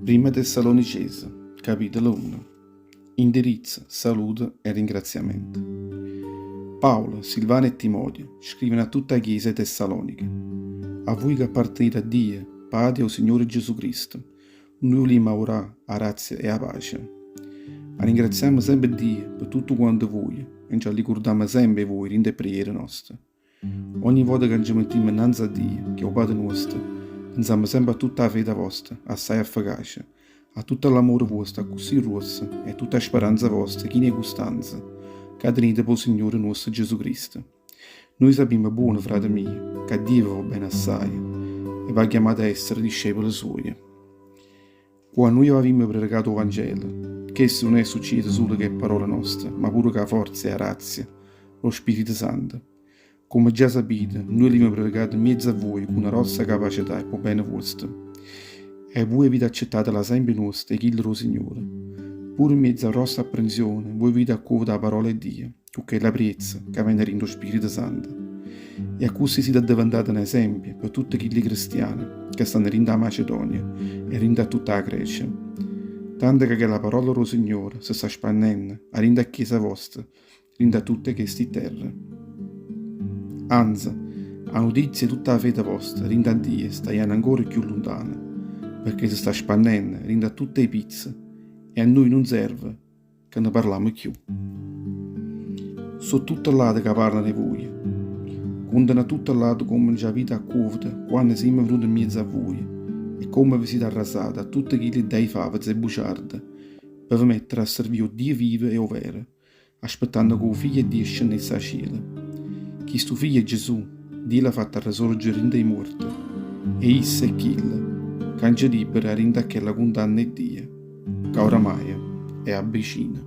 Primma Tessalonicese, capitolo 1. Indirizzo, saluto e ringraziamento. Paolo, Silvano e Timoteo scrivono a tutta 'a Chiesa 'e Tessalonica. A vui che appartenite a Dio, Padre e 'o Signore Gesù Cristo, nuje vulimmo augurà 'a grazia e 'a pace. Ringraziammo sempe Dio pe tutto quanto vuje e nce allicurdammo sempe 'e vuje dint' 'e preghiere noste. Ogni vota ca nce mettimmo 'nnanze a Dio, ch'è 'o Padre nuosto, pensammo sempe a tutta 'a fede vosta, assaje efficace, a tutto l'amore vuosto accussì gruosso e a tutta 'a speranza vosta china 'e custanza ca tenite p' 'o Signore nuosto Gesù Cristo. Nuje sapimmo buono, frate mio, ca Dio ve vò bene assaje e v'ha chiamato a essere discepole suoje. Quanno nuje v'avimmo predicato 'o Vangelo, chesto nun è succieso sulo cu 'e pparole noste, ma pure cu 'a forza e 'a grazia d' 'o Spirito Santo. Comme già sapite, nuje l'avimmo predicato 'mmiezzo a vuje cu na grossa capacità e p' 'o bene vuosto. E vuje avite accettato l'esempio nuosto e chillo d' 'o Signore. Pure 'mmiezzo a grossa apprensione, vuje avite accuovuto 'a parola 'e Dio cu chella priezza ca vene dint' 'o Spirito Santo. E accussì site addeventate n'esempio pe tutte chilli cristiane ca stanno dint' 'a Macedonia e dint' a tutta 'a Grecia. Tanto ca chella parola d' 'o Signore se sta spannenno 'a dint' 'a chiesa vosta dint' a tutte chesti terre. Anze, 'a nutizia 'e tutta 'a fede vosta dint' a Dio sta jenno ancora cchiù luntano, pecché se sta spannenno dint' a tutte 'e pizze e a nuje nun serve ca ne parlammo cchiù. So' tutte ll'ate ca parlano 'e vuje. Contano a tutte ll'ate comme nce avite accuovuto quanno simmo venute 'mmiezzo a vuje e comme ve site arrasate a tutte chilli dei faveze e buciarde pe ve mettere a servì 'o Dio vivo e overo, aspettanno ca 'o Figlio 'e Dio scennesse 'a cielo. Chistu Figlio è Gesù, Dio l'ha fatto arresorgere dint' 'e muorte e isso è chillo ca nce libera 'a dint' a chella cundanna 'e Dio ca oramaje è avvicina.